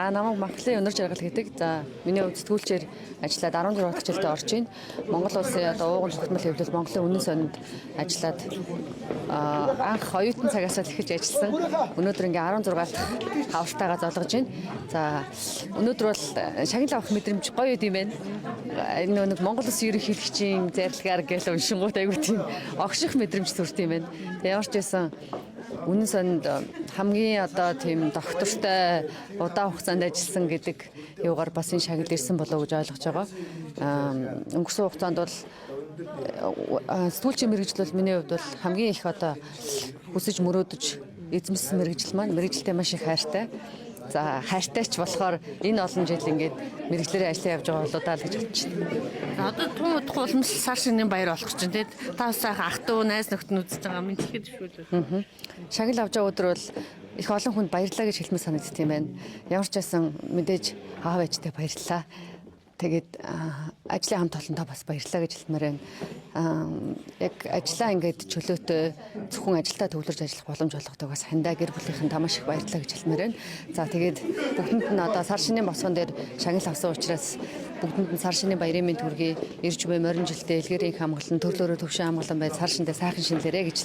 Намайг Монголын өнөр жаргал гэдэг. За, миний хувьд сэтгүүлчээр ажиллаад 16 дахь жилдээ орж байна. Монгол улсын одоо ууган тогтмол хэвлэл Монголын үнэн сонинд ажиллаад анх оюутан цагаас л эхэлж ажилласан. Өнөөдөр ингээ 16 дахь хавртайгаа золгож байна. За, өнөөдөр бол шагнал авах мэдрэмж гоё юм байна. Энэ нэг Монгол улсын ерөнхийлөгчийн зарилгаар гэл уншингууд айгуу тийм огших мэдрэмж төрт юм байна. Тэг ямар ч байсан үнэн сонд хамгийн одоо тийм доктортой удаан хугацаанд ажилласан гэдэг юугаар бас энэ шагнал ирсэн болов уу гэж ойлгож байгаа. Өнгөрсөн хугацаанд бол сэтгүүлчийн мэргэжил бол миний хувьд бол хамгийн их одоо хүсэж мөрөөдөж эзэмшсэн мэргэжил маань, мэргэжилтэй маш их хайртай. За, хайртай ч болохоор энэ олон жил ингээд мэргэжлээрээ ажиллаа явж байгаа болоо даа л гэж бодож байна. За, одоо тун удахгүй уламжлал сар шинийн баяр болох чинь тий. Та бас сайхан ах トゥ найз нөхдөд нь үзэж байгаа мэдлэхэд шүү дээ. Шагнал авч байгаа өдөр бол их олон хүнд баярлалаа гэж хэлмээр санагддаг юм байна. Ямар ч байсан мэдээж аав ээжтэй баярлалаа. Тэгээд ажлын хамт олондоо бас баярлалаа гэж хэлмээр байна. Яг ажлаа ингээд чөлөөтэй зөвхөн ажилдаа төвлөрж ажиллах боломж олгодог бас хандаа гэр бүлийнхэн маш их баярлалаа гэж хэлмээр байна. За, тэгээд бүгдэнд нь одоо сар шинийн босгон дээр шагнал авсан учраас бүгдэнд нь сар шинийн баярын мэнд хүргэе. Ирж буй морин жилдээ элгэрийн хамгаалан, төрлөөрөө төвшин хамгаалан байж сар шиндээ сайхан шинэлээрэй гэж.